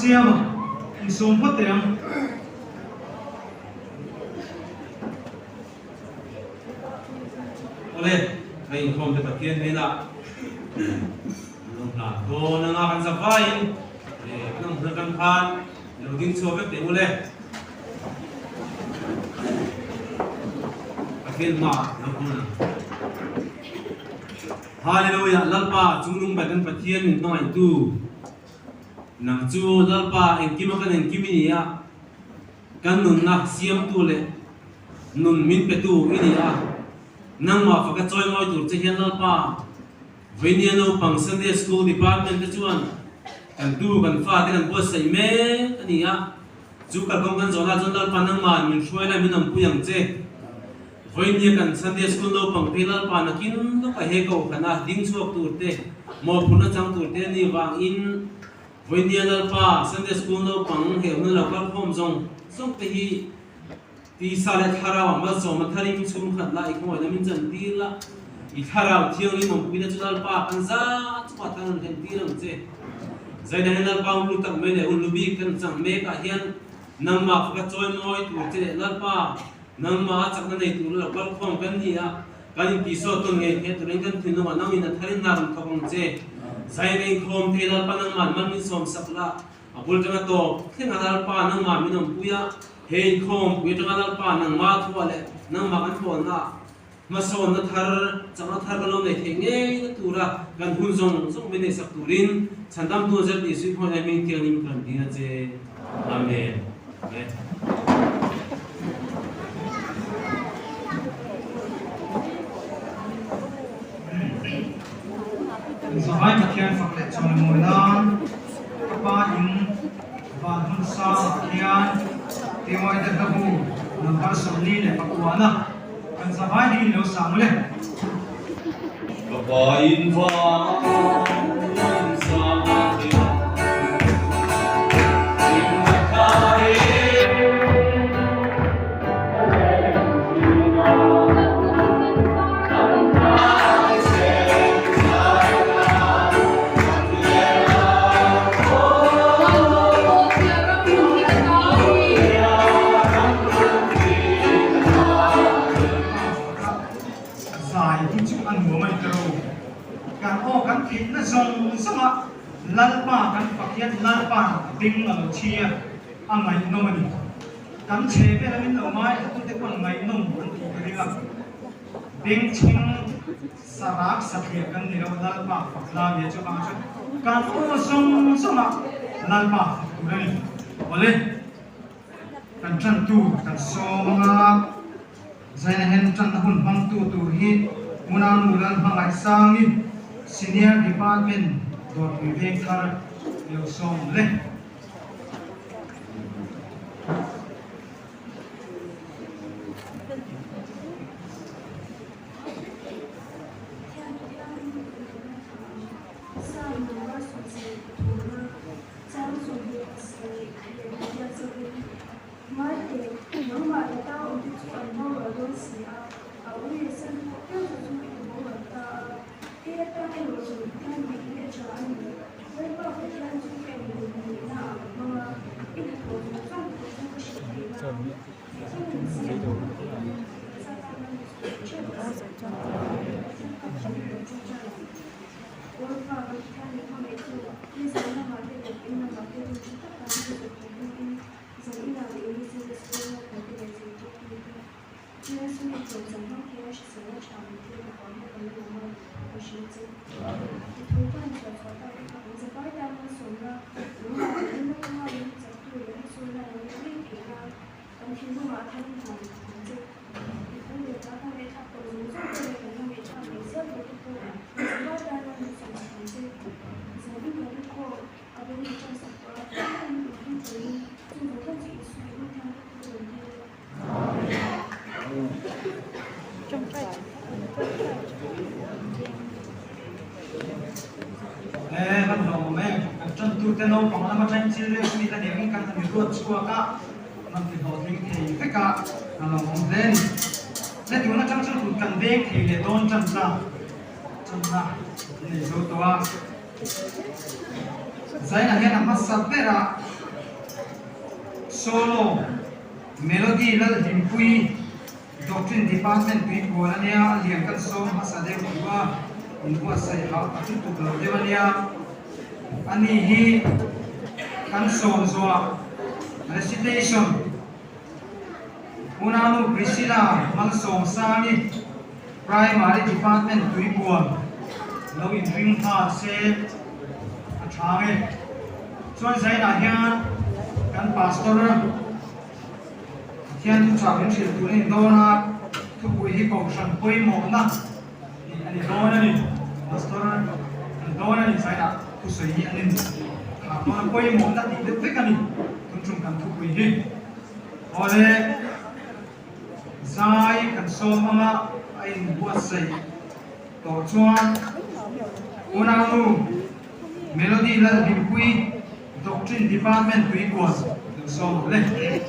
Siama, insawm phawt teh ang. Awle, ka inkhawm te Pathian hnenah an lo hlan dawn anga kan za vaiin kan awm hmun atang khan i lo ding chhuak vek teh u le. Pathian hmaah lo kun ang. Hallelujah, Lalpa chungnung ber kan Pathian min hmangaihtu nang chu Lalpa engkima kan engkim i ni a. Kan nunna siamtu leh nun min petu i ni a, nangmah faka chawi ngawi tur che hian Lalpa, Vainia naupang Sunday School Department te chuan kan tu kan fate kan buatsaih mek a ni a, chu kalkawng kan zawh lah chuan Lalpa nangmah min hruai lai min awmpui ang che. Vainia kan Sunday School naupang te Lalpa nakin lawkah he kohhrana ding chhuak tur te, mawhphurhna chang tur te a nih vangin, Vawinia Lalpa Sunday School naupang he hun lo kal khawm zawng zawng te hi tisa leh thlarau ah malsawm a tharim chhung khat la i khawngaih na min chan tir la, i thlarau thianghlim awmpuina chu Lalpa kan za chungah tan rawn thlen tir ang che. Zaina hian Lalpa hun lu tak mai leh hun lu bik kan chang mek ah hian nangmah faka chawi mawi tur che leh Lalpa nangmah a chakna nei tur lo kal khawm kan ni a, Kan intisawt tawn ngei theih turin kan thinlungah nang in a tharin hna rawn thawk ang che. Zai ka inkhawm thei Lalpa nangmah man min sawm sak la, a bul tanga tawp thleng a Lalpa nangmah min awmpui a, he inkhawm pui atanga Lalpa nangmah thuah leh nangmah kan pawlna hmasawnna thar chakna thar kan lo nei theih ngei na tura kan hun zawng zawng min neihsak turin Chhandamtu Zet Isui Khawngaih hming thianghlim ka rawn ding a che. Amen. Amen. Zavai Pathian fak leh chawimawi nan ka pa in van hun sangah khian TY te hlabu number 49 kan zavai ding in lo sang le. Ka pa in van hun sangah khian Zai hi chu a nuam a ni ta ro. Kan aw kan theihna zawng zawngah Lalpa kan fak hian Lalpa beng a lo chhi a, a ngaihnawm a ni. Kan chhe vel a min lo ngai tute pawn ngaihnawm an tih ka ring a. Bengchheng sarak satliah kan ni lo, Lalpa fak la nia chuvang chuan kan aw zawng zawngah Lalpa fak tur a ni. Awle, kan tantu kan sawm anga Zaina hen tanna hun hmangtu tur hi Unau Lalhmangaihsangi Senior Department Dawrpui Vengthar lo sawm le. He kan hlawm awm e, kan tantute naupang lama tang children suite a nih angin kan han inruat chhuak a, kan ti hlawhtling thei vek a, a lo awm hle a ni. He tun atang chuan kut kan veng thei leh dawn tan ta, tanna an nei zo tawh a. Zainah hian a hmasa berah solo melody Lalhlimpuii Doctrine Department tuikual a nia, a lian kan sawm hmasa deuh duh a, inbuatsaih hauh a lutuk lo deuh a nia. Ani hi kan sawm zuah recitation Unanu Priscilla Malsawmsangi Primary Department tuikual lo inring nghal se a tha nge. Chuan zainah hian kan Pastor Pathian thuchah min hrilh tur a ni dawn a, thupui hi Kohhran pawimawhna tih a ni dawn a ni. Pastor an dawn a ni, zainah thusawi hi an in thah dawn a, pawimawhna tih deuh vek a ni tun tum kan thupui hi. Awle, zai kan sawm anga a inbuatsaih tawh chuan Unau Melody Lalhlimpuii Doctrine Department tuikual lo sawm ang le.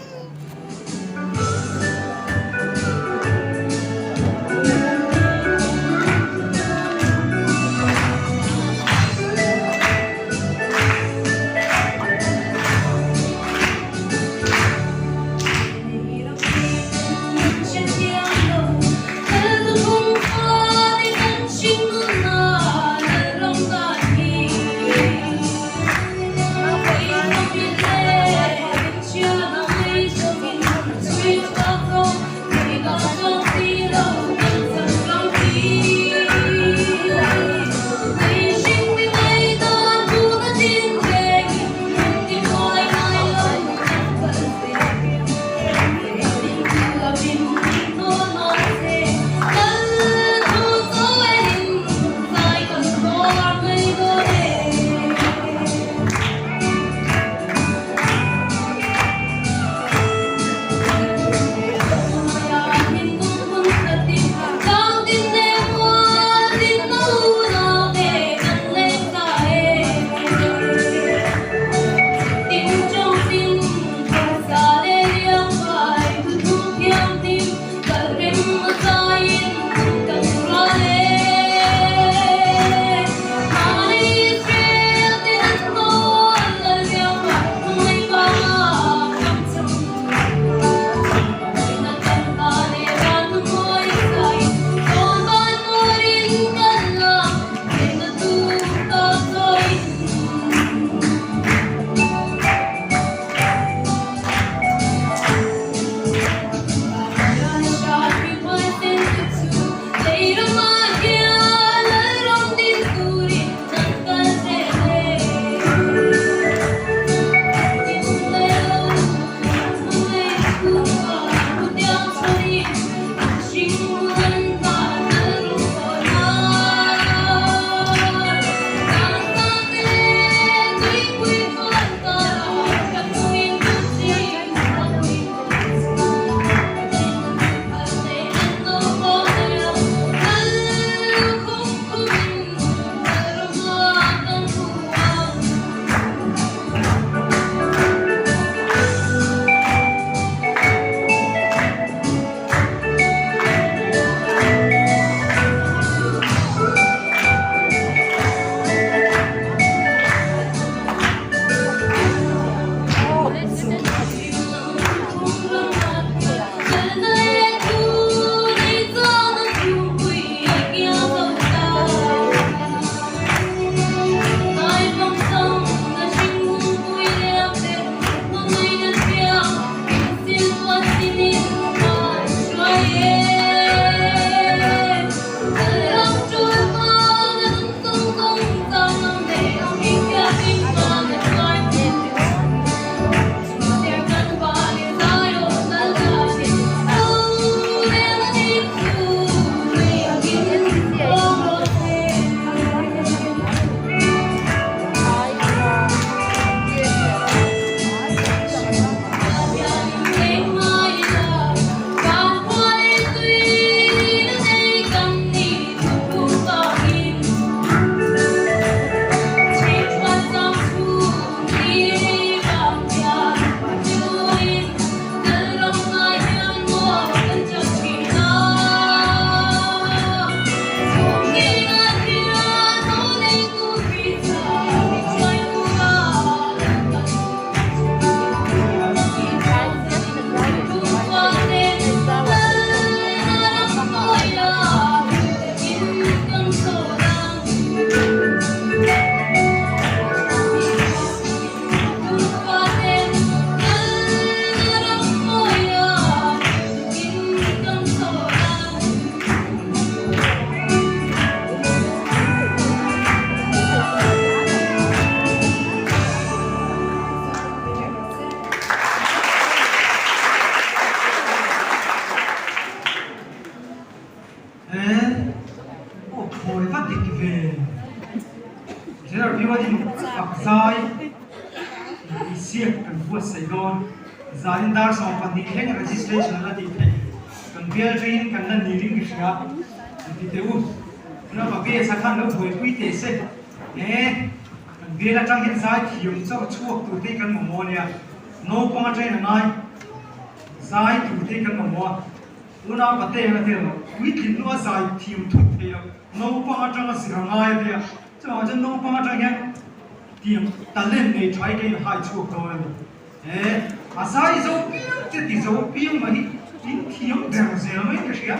General View-a in fak zai intihsiak kan buatsaih dawn. Zanin dar 12 thleng registration a la tih theih. Kan bial tangin kan la ni ring ka hria an ti teh u. Tunah Pabesa khan lo buaipui teh se. E, kan bial atang hian zai thiam chauh chhuak tur te hi kan mamawh a nia. Naupang atangin a ngai zai tur te hi kan mamawh a. Unau pate an a tel lo. Puitling lua zai thiam thut thei lo. Naupang atanga zir a ngai a tia. Chuvangah chuan naupang atang hian tiang talent nei tha hi ka inhai chhuak dawn a ni. E, a zai zo piang che ti zo piang mah hi in thiam ber zel mai ka hria.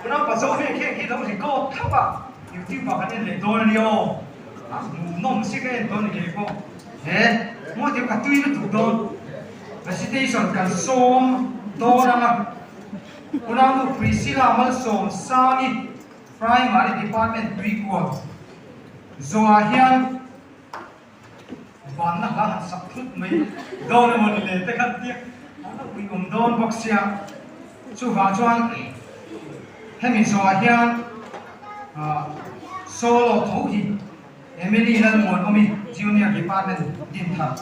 Tunah Pazo ve khek hi lo record thlap a, YouTube ah kan en leh dawn a nia aw. A hmuhnawm si ka en dawn ni kei pawh. E, maw tiang ka tui lutuk dawn. Recitation kan sawm dawn ang a. Unau nu Priscilla Malsawm Sangi Primary Department Tuikual zawhah hian Vanna hla han sak thut mai dawn emaw ni le te khan tia an lo ui awm dawn bawk sia. Chuvang chuan hemi zawhah hian solo tho hi Emily Lalmuanawmi Junior Department Dinthar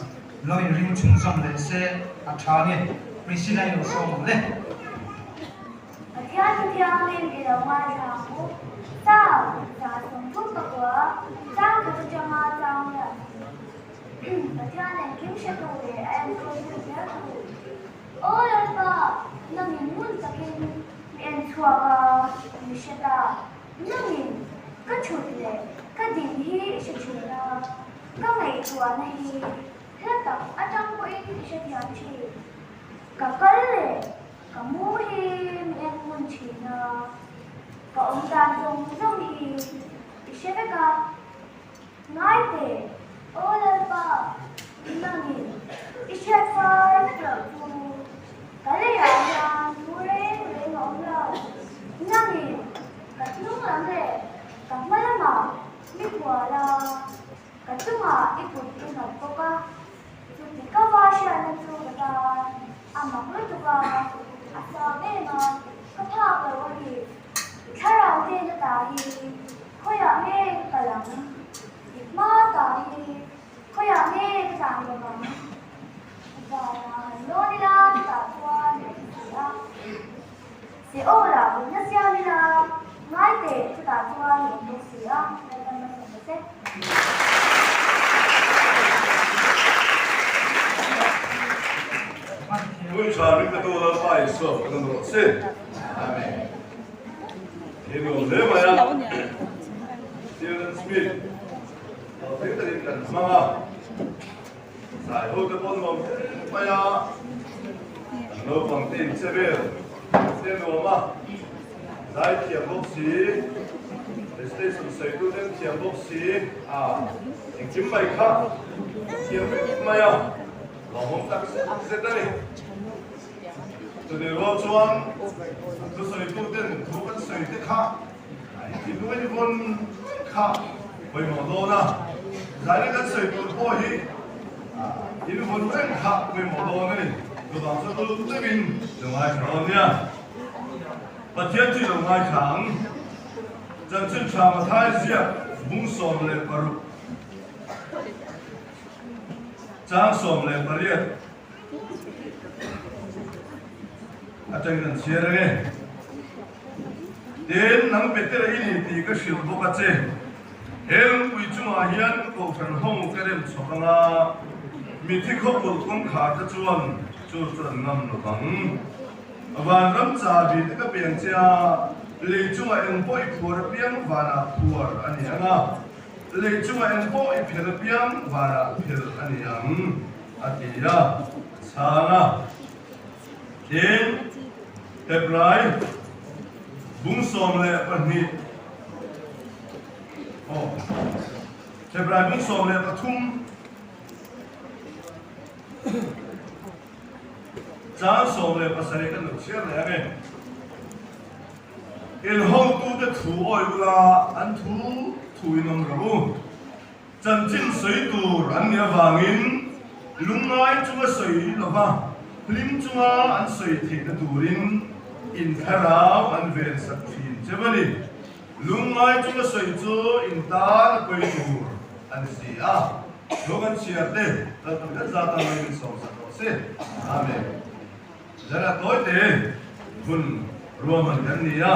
lo inring chhunzawm leh se a tha nge Priscilla i lo sawm ang le. Pathian thu thianghlim i lo ngaithla ang u. Chau, 35, chang khat atanga chang hian Pathian engkim hretu leh a enkawl zui zel tu. Aw Lalpa, nangin ngun takin mi en chhuak a, mi hre ta. Nangin ka thut leh ka din hi i hre thin a, ka ngaihtuahna hi hla tak atang pawhin i hrethiam thin. Ka kal leh Ka mu hi mi en hmun thin a, ka awm dan zawng zawng hi i hre vek a. Ngai teh, Aw Lalpa, nangin i hriat fai vek loh chu ka leiah hian thu reng reng a awm lo. Nangin ka hnung lam leh ka hma lamah mi hual a, ka chungah i kut i nghat bawk a. Chuti ka va hriatna chu ka tan a mak lutuk a, a sang em a, ka phak lo a ni. I thlarau hnena ta hi khawiah nge ka kal ang? I hma ta hi khawiah nge ka tlan lo ang? Vanah han lawn ila chutah chuan i awm si a. Seolah mutna siam ila ngai teh chutah chuan i awm bawk si a, Lalpan a sawm ta che. Hun tha ring ka tu Lalpa Isua ka nawn rawh se. Amen. He nuam hle mai a. Steven Smith hlawhtling takin kan hmang a. Zai ho te pawh nuam hle mai a. Kan naupang te in che vel che nuam a. Zai thiam bawk si, recitation sawitu ten thiam bawk si a engkim mai kha thiam vek mai a. Lawmawm tak zet zet a ni. Chutih rual chuan thusawitu ten thu kan sawi te kha thinlung in vawn kha pawimawh dawn a, zaina kan sawi tur pawh hi in vawn reng kha pawimawh dawn a ni. Chuvang chuan uluk deuhin lo ngaithla dawn nia. Pathian chu i lo ngaithla ang. Chanchin tha Mathai ziak bung 16. Chang 18 atangin an chhiar ang e. Tin, nang Petera i ni tih ka hrilh bawk a che. He lungpui chungah hian kohhran hawng ka rem chhawk ang a, mithi khawkulh kawngkhar te chuan chu chu an ngam lo vang. Vanram chabi te ka peng che a, lei chungah eng pawh i phuar apiang vanah phuar a ni ang a. Lei chungah eng pawh i phel apiang vanah phel a ni ang, a ti a, a chhang a. Tin, Hebrai bung 12, aw, Hebrai bung 13, chang 17 kan lo chhiar leh ang e. In hotute thu awih ula, an thu thuin awm rawh u. Chanchin sawi tur an nih avangin lungngai chunga sawi lova hlim chunga an sawi theihna turin in thlarau an ven sak thin che a ni. Lungngai chunga sawi chu in tan a pawi tur. a ni si a. Thu kan chhiar te Lalpan kan zat a mai min sawmsak rawh se. Amen. Zara tawi te hun ruahman kan ni a,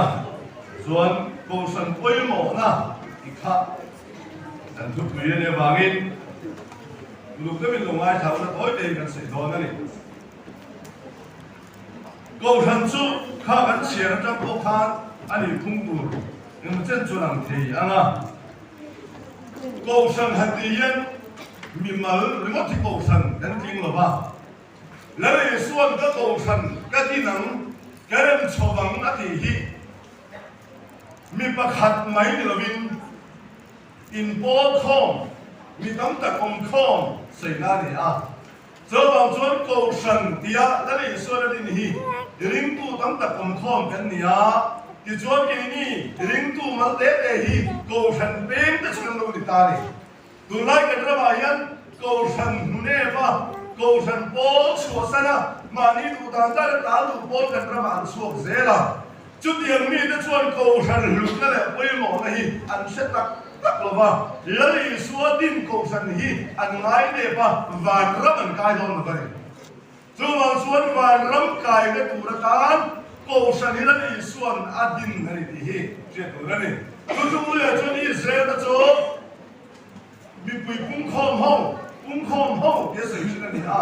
chuan Kohhran pawimawhna i kha kan thupui a nih avangin uluk deuhin lo ngaithla ula tawi tein kan sawi dawn a ni. Kohhran chu kha kan chhiar atang pawh khan a nih phung tur engemaw chen chu lang thei ang a. Kohhran han tih hian mimal ringawt hi kohhran kan tling lo va. Lal Isua'n ka kohhran ka din ang, ka rem chho ang a tih hi mi pakhat mai ni lovin inpawl khawm, mi tam tak awm khawm sawi na a ni a. Chuvang chuan kohhran tia Lal Isua'n a din hi ringtu tam tak awm khawm kan ni a, tichuan keini ringtu mal te te hi kohhran peng te chu kan lo ni ta a ni. Tunlai kan ramah hian Kohhran hmuhnep a, Kohhran pawl chhuahsan a, mahni duh dan dan a tal duh pawl kan ramah an chhuak zel a. Chutiang mite chuan Kohhran hlutna leh pawimawhna hi an hre tak tak lo va, Lal Isua din Kohhran hi an ngainep a, vanram an kai dawn lo va ni. Chuvang chuan vanram kaina tur atan Kohhran hi Lal Isua'n a din a ni tih hi hriat tur a ni. Chu chu Uia chuan Israel te chu mipui pungkhawm ho, pungkhawm ho tia sawi thin a ni a.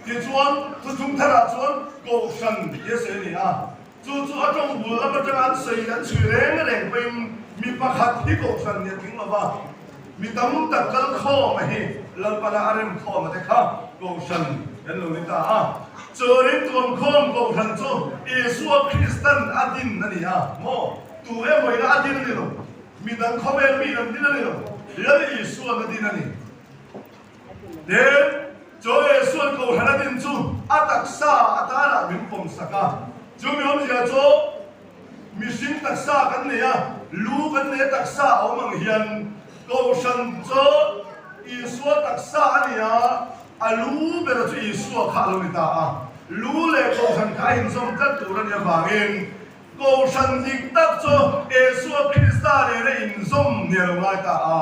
Tichuan thuthlung tharah chuan Kohhran tia sawi a ni a. Chu chu a tawng bul lam atanga an sawi an chhui reng reng pawhin mi pakhat hi Kohhran nih a tling lo va, mi tam tak kal khawm a hi Lalpana a rem khawm a te kha Kohhran kan lo ni ta a. Chu rintuam khawm Kohhran chu Isua Kristan a din a ni a maw? Tu emawina a din a ni lo, mi dang khawvel mi an din a ni lo, Lal Isua'n a din a ni. Tin, chu Isua'n Kohhran a din chu a taksa atana min pawmsak a. Chu mi awmzia chu mihring taksa kan nei a, lu kan nei a taksa a awm ang hian Kohhran chu Isua taksa a ni a, a lu bera chu Isua kha a lo ni ta a. Lu leh Kohhran kha a inzawm tlat tur a nih avangin Kohhran dik tak chu Isua Krista nena inzawm ni a lo ngai ta a.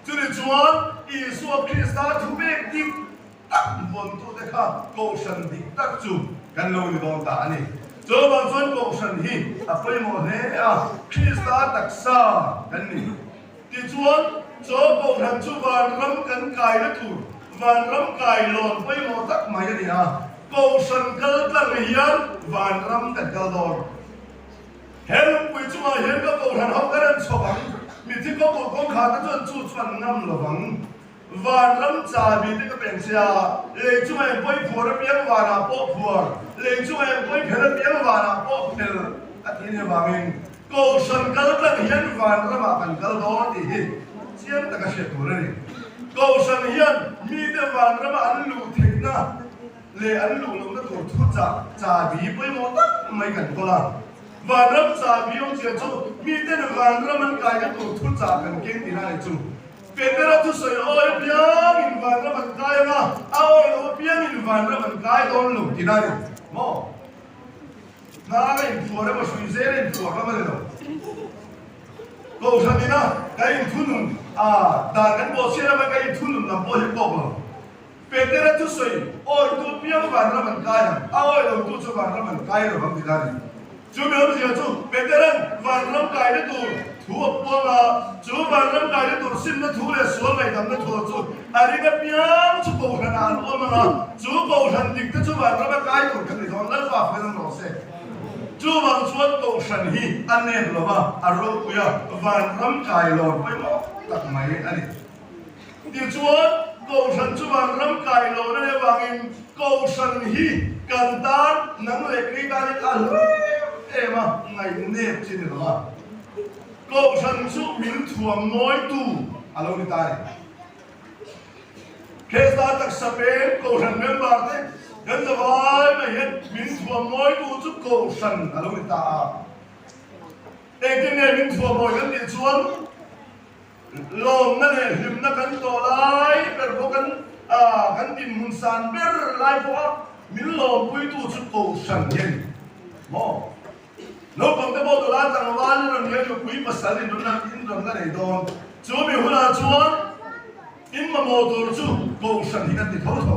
Chuni chuan Isua Krista thu pek dik tak vawntute kha Kohhran dik tak chu kan lo ni dawn ta a ni. Chuvang chuan Kohhran hi a pawimawh hle a, Krista taksa kan ni. Tichuan, chaw Kohhran chu vanram kan kaina tur, vanram kai lawn pawimawh tak mai a ni a. Kohhran kal tlang hian vanram kan kal dawn. He lungpui chungah hian ka Kohhran ho ka rem chhawk ang, mithi khawpui kawngkhar te chuan chu chu an ngam lo vang. Vanram chabi te ka peng che a, lei chungah eng pawi phuar apiang vanah pawh phuar, lei chungah eng pawi phel apiang vanah pawh phel a tih a nih avangin Kohhran kal tlang hian vanramah kan kal dawn tih hi chiang taka hriat tur a ni. Kohhran hian mite vanrama an luh theihna leh an luh lohna tur thuchah chabi pawimawh tak mai kan kawl a. Vanram chabi awmzia chu miten vanram an kaina tur thuchah kan keng tihna a ni chu. Petera thusawi awi apiangin vanram an kai ang a, a awi lo apiangin vanram an kai dawn lo tihna a ni maw? Hnar a inthuar emaw hrui zel a inthuar lam a ni lo. Kohhran ina ka inthunun a, dan kan bawhchhiat emaw ka inthunun lam pawh hi tawk lo. Petera thusawi awitu piang vanram an kai ang, a awi lotu chu vanram an kai lo ang ti ta a ni. Chu mi awmzia chu Petera'n vanram kaina tur thu a puang a, chu vanram kaina tur simna thu leh sual ngaihdamna thu chu a ring apiang chu kohhranah an awm ang a, chu kohhran dik te chu vanrama kai tur kan ni dawn, Lalpa fel ang rawh se. Chuvang chuan kohhran hi a nep lo va, a ropui a, vanram kai lawr pawimawh tak mai a ni. Tichuan, kohhran chu vanram kai lawr a nih avangin kohhran hi kan tan nang leh kei tanin a hlu em em a, ngaihnep chi ni lo a. Kohhran chu min thuam mawitu a lo ni ta a ni. Krista taksa peng kohhran member te kan zavai mai hian min thuam mawitu chu kohhran a lo ni ta a. Engtin nge min thuam mawi kan tih chuan lawmna leh hlimna kan tawh lai ber pawh kan kan dinhmun san ber lai pawha min lawmpuitu chu kohhran hi a ni maw? Naupang te pawh tula tlangval in rawn nia nupui pasal in rawn in rawn la nei dawn. Chu mi hunah chuan. mamawh tur chu Kohhran hi kan ti tho tho.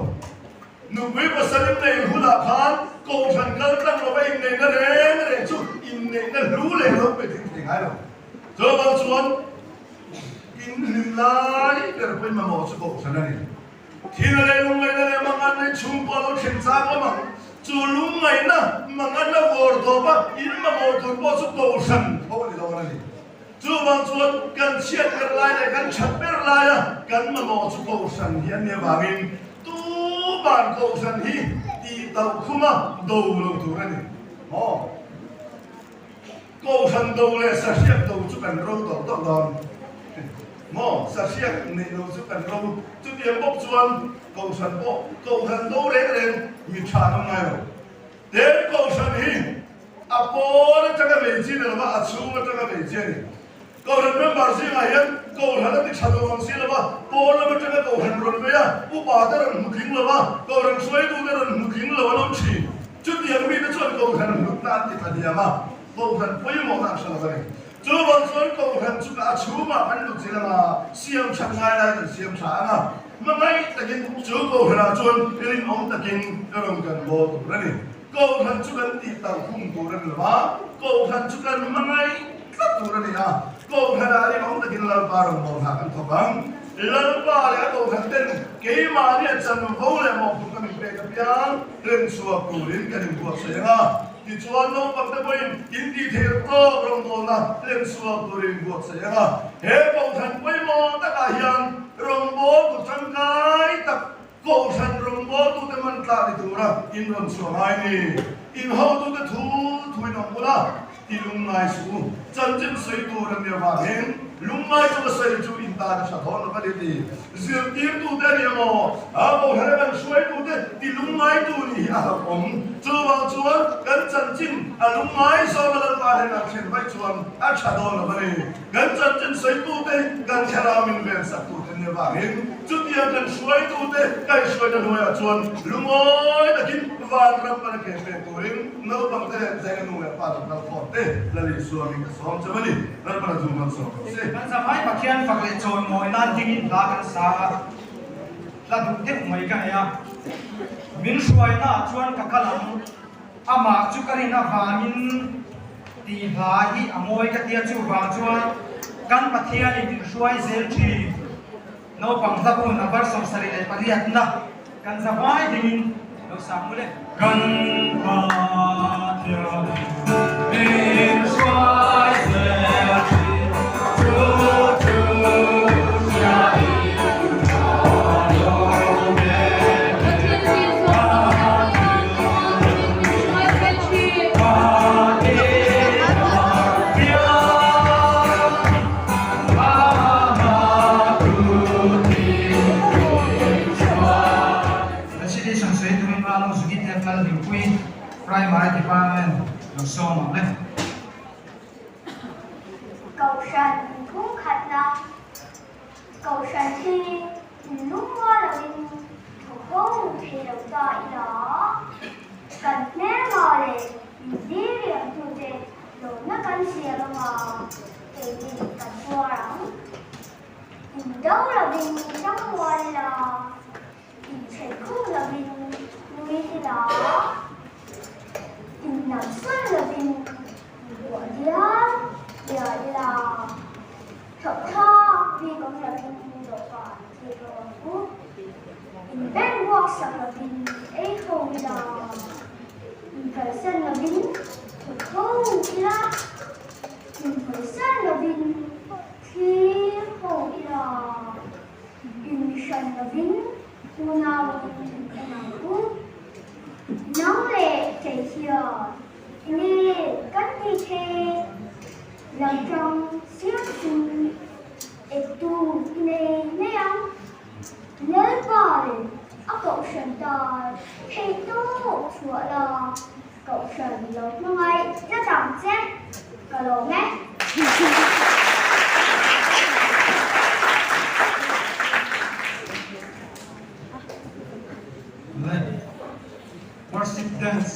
Nupui pasal inneih hunah khan Kohhran kal tlang lova inneihna reng reng chu inneihna hlu leh lo pe ding thei ngai lo. Chuvang chuan inhlim lai ber pawhin mamawh chu Kohhran a ni. Thil leh lungngaihna leh manganna in chhungkua lo thlen chang awm ang. Chu lungngaihna, manganna vawr tawpa in mamawh tur pawh chu Kohhran tho a ni dawn a ni. Chuvang chuan kan chhiat ber lai leh kan that ber laia kan mamawh chu Kohhran hi a nih avangin tuman Kohhran hi tih tauh khuma do lo tur a ni maw? Kohhran do leh sahriak do chu kan ro tawh tawh dawn maw? Sahriak neih lo chu kan ro. Chutiang bawk chuan Kohhran pawh Kohhran do reng reng mi tha an awm ngai lo. Ten Kohhran hi a pawn atanga vei chi ni lova a chhung atanga vei chi a ni. Kohhran member zingah hian Kohhran a ti tha duh ang si lova, pawn lam atanga Kohhran rawn vei a, upa te rawn hmu tling lova, Kohhran hruaitute rawn hmu tling lo an awm thin. Chutiang mite chuan Kohhran hlutna an ti tla diam a, Kohhran pawimawhna an hre lo a ni. Chuvang chuan Kohhran chu a chhungah kan lut zil ang a, siam that ngai lai kan siam tha ang a, hmangaih takin chu Kohhranah chuan rinawm takin rawn kan bawl tur a ni. Kohhran chu kan tih tauh khum tur a ni lo va, Kohhran chu kan hmangaih tlat tur a ni a. Kohhranah rinawm takin Lalpa rawngbawlhna kan thawk ang. Lalpa leh a Kohhran ten keimahnia chanvo leh mawhphurhna min pek apiang hlenchhuak turin kan inbuatsaih ang a. Tichuan naupangte pawhin intihtheih tawk rawngbawlna hlenchhuak turin inbuatsaih ang a. He Kohhran pawimawh takah hian rawngbawltu tangkai tak Kohhran rawngbawltute man tla ni tura in rawn chhuah ngai ni. In hotute thu thu in awm bula ti lungngai suh u. Chanchin sawi tur an nih avangin lungngai chu ka sawi chu in tan a hra thawn lo ka ni ti. Zirtirtute a ni emaw, a Kohhran a kan hruaitute ti lungngai tu nih hi a hlauhawm. Chuvang chuan kan chanchin a lungngai zawna Lalpa hnenah thlen vaih chuan a tha dawn lo a ni. Kan chanchin sawitute kan thlarau min vensaktute nia vangin chutiang kan hruaitute kaihhruaina hnuaiah chuan lungawi takin vanram kan a ke pek turin naupangte leh zaina nu leh pa dang kalkhawm te Lal Isua min ka sawm chauh a ni. Lalpan a zu hman sawm rawh se. Kan zavai Pathian fak leh chawimawi nan dingin hla kan sa a, hla duh deuh mai ka nei a. Min hruainaah chuan ka kal ang. Amah chu ka rin avangin tih hla hi a mawi ka tia chuvang chuan kan Pathianin min hruai zel thin. Naupang hla hun a bar 78 na kan zavai dingin lo sang mul e. Kan Pathianin min hruai zel thin chu chu hria in ka lawm e. Recitation sawi turin Rano Zugite kal Hlimpui Primary Department lo sawm ang le. Kohhran inphungkhatna Kohhran hi inlungrual loin thawk ho thei lo ta ila, kan hmelma leh inziriamtute lawmna kan siam anga keini kan tuar ang. Indo lovin tangrual ila, inchheikhum lovin nui ila, innamsawn lovin inbuah dial dial ila. Thawhthlak bik awm lovin dawhkan thil rawh ang u. Inbeng buak sak lovin ei ho ila, inkalsan lovin thawk ho ila, inhawisan lovin thlir ho ila, inhran lovin unau angin in en ang u. Nang leh kei hian enge kan tih theih? Lamṭang siamtu ektu i nei mai ang. Lalpa leh a kohhran tan theih tawk chhuah la, kohhran lo hmangaih tlat ang che, ka lawm e. Worship dance.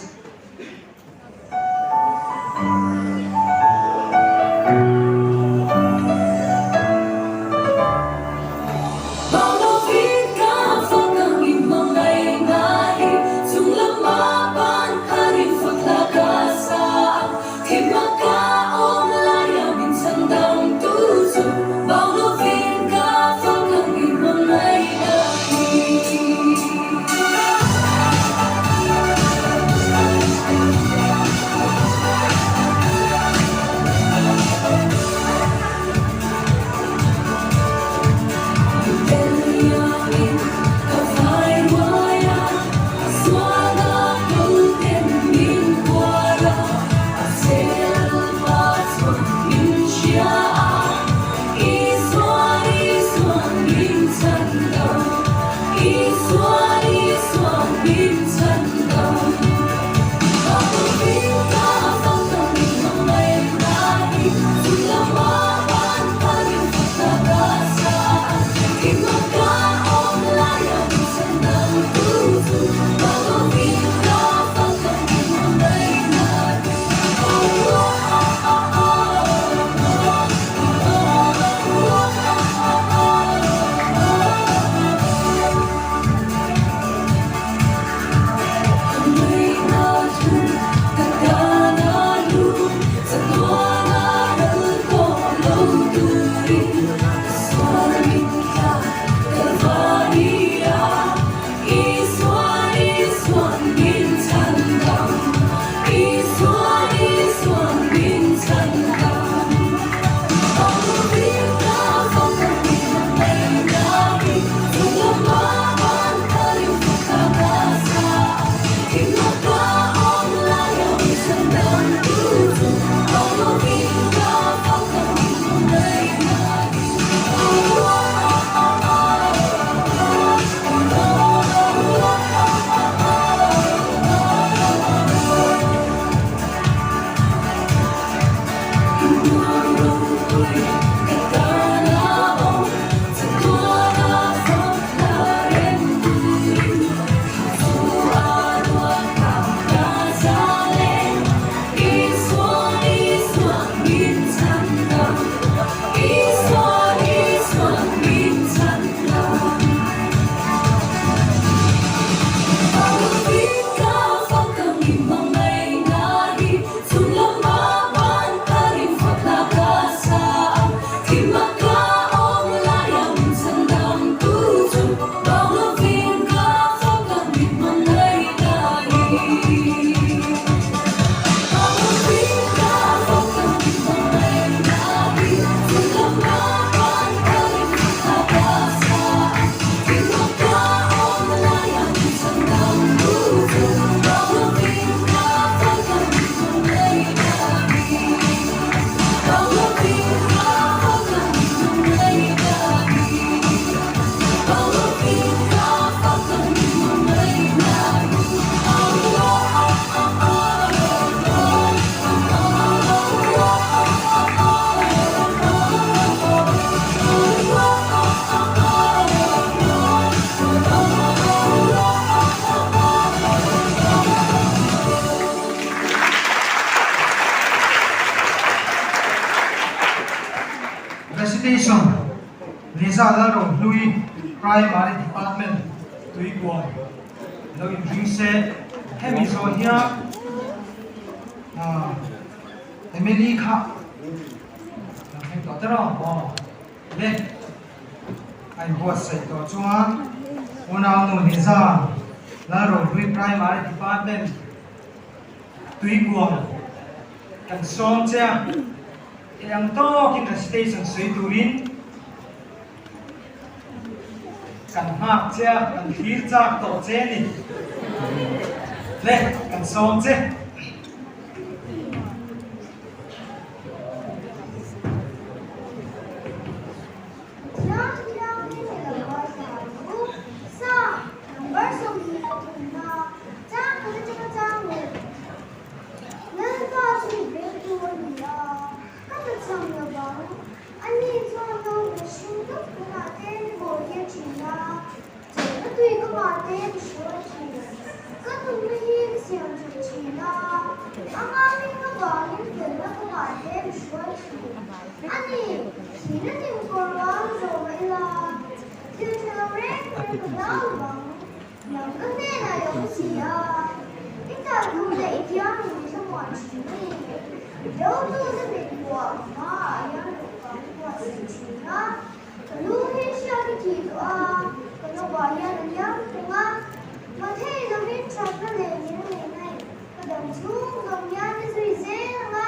Liza Lalrohlui, Primary Department, Tuikual lo inring se. Hemi zawh hian Emily kha lo thleng tawh tiraw aw le a inbuatsaih tawh chuan Unaunu Liza Lalrohlui Primary Department, Tuikual kan sawm che a, hei ang tawkin recitation sawi turin kan nghak che a, kan thlir chak tawh che a ni. Le, kan sawm che. Thiang thiangin i lo ngaithla ang u. Sa, number 23 na chang khat atanga chang leh Lalpa chu mi vengtu a ni a, ka ta chang lo vang. Ani chuan no ka hring dup hunah te mi bawi a thin a, chawlhna tui kawngah te mi hruai thin. Ka nunna hi mi siam that thin a, ama hming avangin felna kawngah te mi hruai thin. A ni, thihna dim kawr ruang zawh mah ila, thil tha lo reng reng ka hlau vang. Nang ka hnenah i awm si a, i tal thu leh i thiangin i thlamuan thin a ni. Dotute mit buah hmaah hian dawhkan i buatsaih thin a, ka lu hi hriat i thih tawh a, ka nawah hian a liam thung a, mathei lovin thatna leh min neihna in ka dam chhung zawng hian i zui zel ang a,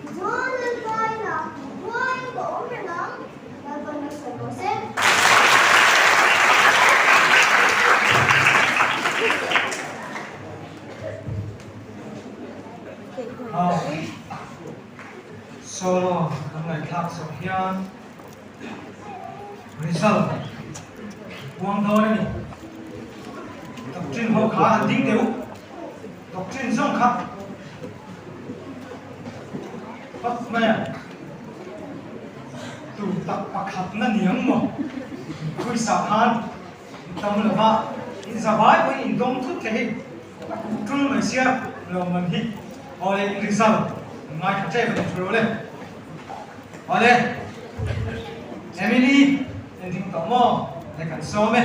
Tichuan Lalpa inah hmuai ka awm reng ang, Lalpa na sawi rawh se. Solo kan ngaihthlak zawh hian result puang dawn a ni. Doctrine ho kha han ding teh u. Doctrine zawng kha Phawt mai a, tur tak pakhat na ni ang maw? Khuisa khan in tam lo va, in zavai pawhin in dawng thut thei hei, a kuh tul mai sia lo man hi. Aw le, in result an ngaithla tep a ni thu lo le. Aw le, Emily, en ding tawh maw? Le kan sawm e.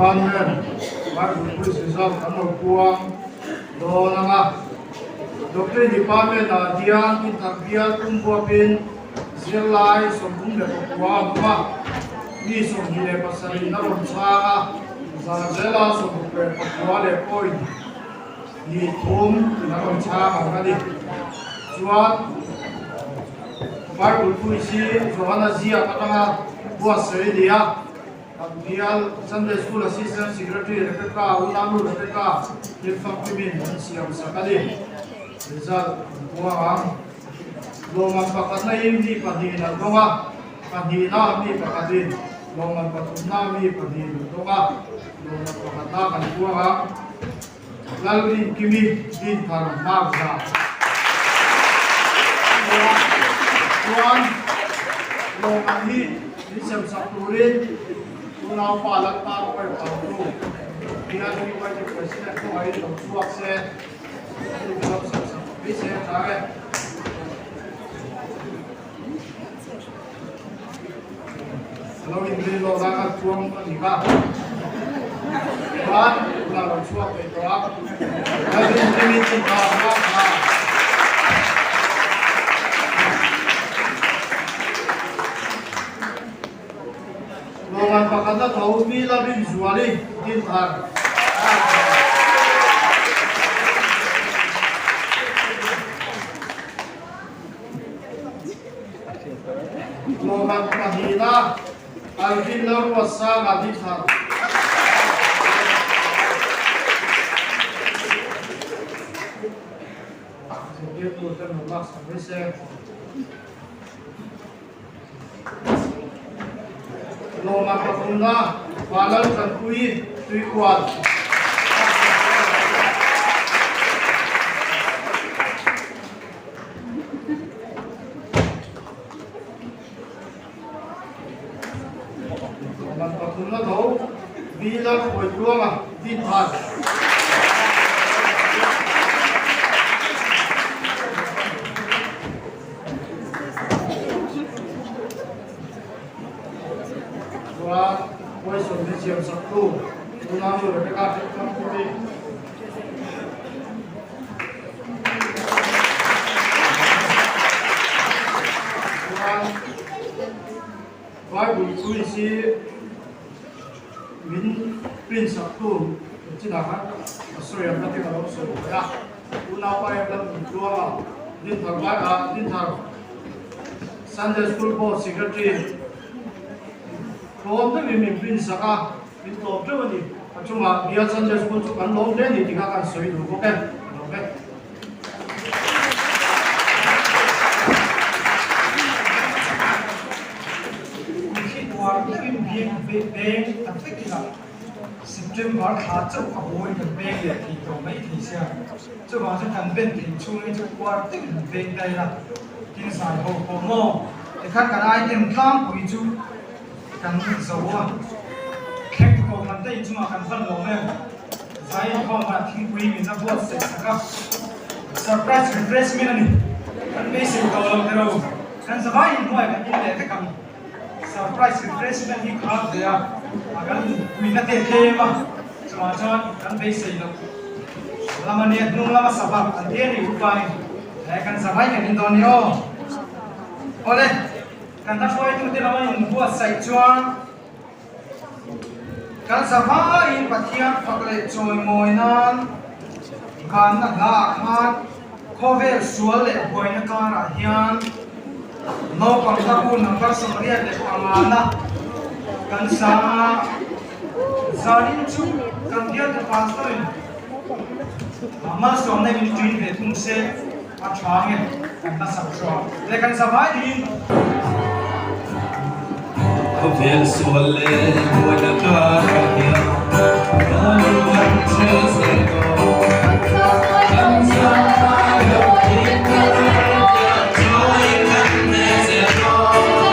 Department Bible Quiz result kan lo puang dawn ang a. Doctrine Department ah hian inthar bial tum huapin zirlai 34 a awm a, mi 27 in a rawn chhang a, zan zela 69 leh point hnih thum in a rawn chhang ang a ni. Chuan Bible Quiz hi Johana ziak atanga buatsaih a ni a. Kan bial Sunday School Assistant Secretary Rebecca Unanu Rebecca Thilfakkimin an siam sak a ni. Result an puang ang. Lawmman pakhatna hi mi pahnihin an dawng a, pahnihna mi pakhatin, lawmman pathumna mi pahnihin an dawng a, lawmman pakhatna kan puang ang. Lalrinkimi Dinthar Marza chuan lawmman hi min semsak turin unaupa Lalpa Ruai Pautu PLPYT President kawngaihin lo chhuak se, chu min lo semsak mai se a tha e. A lo inrin lawk a, kan chuang a ni kha. Chuan tunah lo chhuak ve tawh a, ka rin hlim in ta ruak kha. Lawman pakhat a tho, mi la rin zual i din thar. Lawmman pahnihna Alvin Lalruatsanga Dinthar. Zirtirtu ten rawn laksak mai se. Lawmman pathumna Vanlal Tanpui Tuikual. Lam pathum na tho Bila khawi tluanga din phan. Chuan question hi siam sak tu Unau Rebecca Hriatthangpui. Chuan Bible quiz hi min print sak tu chinah khan ka sawi ang khatin a lo sawi ve a, unaupa em lam in tluang a, Dinthar vai ah Dinthar Sunday School Board Secretary tlawm deuhin min print sak a. Min tlawm teuh a ni. A chungah Bial Sunday School chu kan lawm hle a ni tih kha kan sawi duh bawk e. Ka lawm e. Kumhri uar deuhin biak beng tak vek ila September thla chauh a hawi kan beng leh thei tawh mai thei sia. Chuvang chuan kan ben thei chhung hi chu uar deuhin han beng ta ila tin zai ho pawh maw? Tikhan kan item tlangpui chu Kan zo a, thleng ko hman daih chungah kan van lo em? Zai inkhawmah thingpui min a buatsaih sak a, surprise refreshment a ni. Kan beisei tawh lo tiro, kan zavai inhnuai kan in leh vek ang. Surprise refreshment hi khar ve a, kan puina te tlem a, chungah chuan kan beisei loh lam a nia, hnung lama sava an ti a ni upain, he kan zavai kan in dawn ni aw. Awle. Kan hla hruaitute lam an inbuatsaih chuan kan zavaiin Pathian fak leh chawimawi nan vanna hlaah khan khawvel sual leh buaina karah hian naupang hla bu number 85 na kan sang a, zanin chu kan bialtu pastor in malsawmna in ṭin ve thung se. A tha nge kan hmasak hruang le kan zavai dingin. Khawvel sual leh buaina karah hian kan chhe zel dawn. Kan zai lo thin ka rel chawi kan hne zel dawn.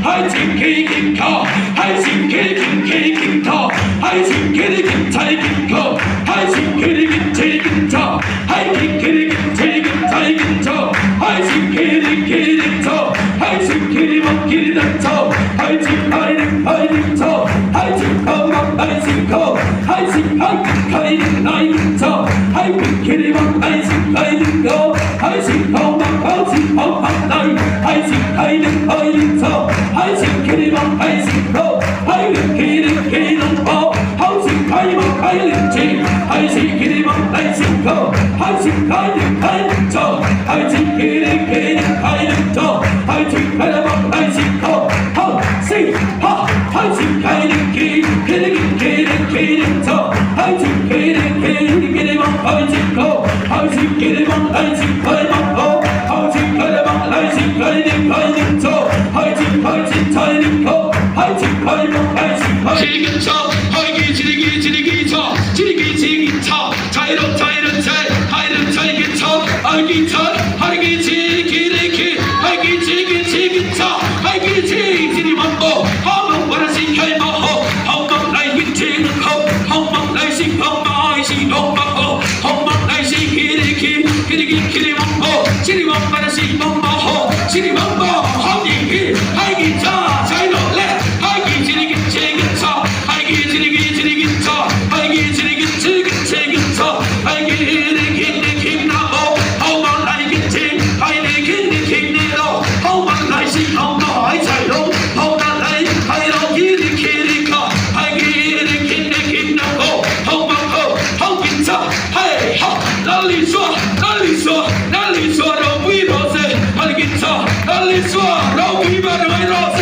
hai chim khi kim kho hai chim khi kim khi kim tho hai chim khi đi kim chay kim kho hai chim khi đi kim chi kim cho hai kim khi đi kim chi kim chay kim cho hai chim khi đi khi đi cho hai chim khi đi mong khi đi đằng cho hai chim hai đi hai đi cho hai chim không mong hai chim kho hai chim hai khai đi hai cho hai kim khi đi mong hai chim hai đi kho hai chim không mong hai chim không mong hai hai chim hai đi hai đi cho hai chim khi đi mong hai chim kho hai đi khi đi khi đi kho hai chim khai mong hai đi chi hai chim khi đi mong hai chim kho hai chim khai đi khai đi cho hai chim khi đi khi đi khai đi cho hai chim khai đi mong hai chim kho hai si ha hai chim khai đi khi khi đi khi đi khi đi cho hai chim khi đi khi đi khi đi mong hai chim kho hai chim khi đi mong hai chim khai mong kho hai chim khai đi mong hai chim khai đi khai đi cho hai chim khai chim khai đi kho hai chim khai mong hai chim khai 지근처 허기 지리기 지리기처 지리기 지기처 자이로 자이로 자 하이로 자이기처 아기처 하리기 지기리기 하기 지기 지기처 하기 지 지리만보 하몽 와라시 결마호 하몽 라이기 지는호 하몽 라이시 하마이시 동마호 하몽 라이시 기리기 기리기 기리만보 지리만바라시 만마호 지리만보 하기기 하기자 자이로레 하기 지리기 지기처 하기 지리기 지리기처 하기 지리기 지기 지기처 하기 리기 리기 나호 하몽 라이기 지 하이리 기 리기 리로 하몽 라이시 하마이 자이로 하몽 라이 하이로 기리 기리커 하기 리기 리기 나호 하몽호 하기차 하이하 날리쏘 날리쏘 날리쏘 로비로세 하기차 날리쏘 로비바로이로세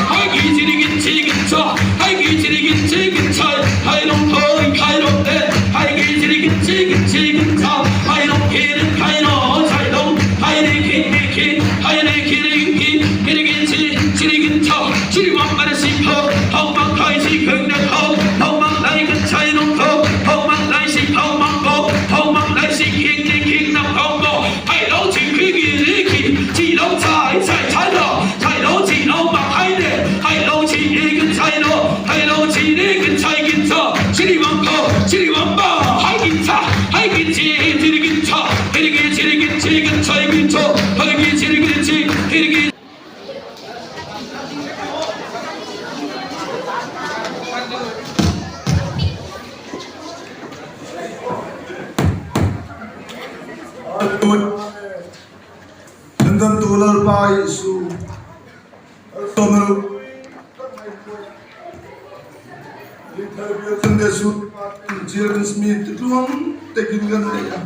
하기 지리기 지기차 하기 지리기 지기차 하이롱 허이 하이롱 대 하기 지리기 지기 지기차 하이롱 기름 하이롱 차이롱 하이리 기리기 하이리 기리기 기리기 지 지리기차 지리왕바르 시퍼 하우망 하이시 극락허 하우망 라이그 차이롱 허 하우망 라이시 하우망고 하우망 라이시 킹리 킹남 하우고 하이롱 지크기리기 지롱 차이 차이 차이로 차이로 지롱 막 하이네 하이롱 지리그 차이로 하이롱 지리그 차이기차 지리왕고 지리왕바 하이기차 하이기치 지리기차 기리기 지리기 지리기 차이기차 하이기 지리기 지 기리기 Chhandamtu Lalpa Isu malsawmna ropui tak mai pawh Lithar Bial Sunday School Department Children's Meet te tluang takin kan nei a.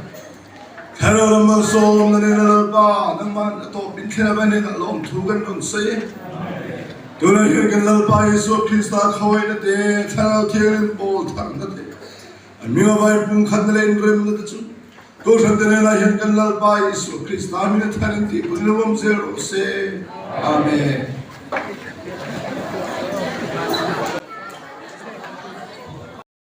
Thlarau lam malsawmna nena Lalpa nangmah a tawp in thlen avangin a lawmthu kan rawn sawi e. Tunah hian kan Lalpa Isua Krista khawaihna te, Thlarau Thianghlim pawl tharna te, a hming avai pumkhatna leh inremna te chu Kohhran te nenah hian kan Lalpa Isua Krista hming a thar in tih pun lo awm zel rawh se. Amen.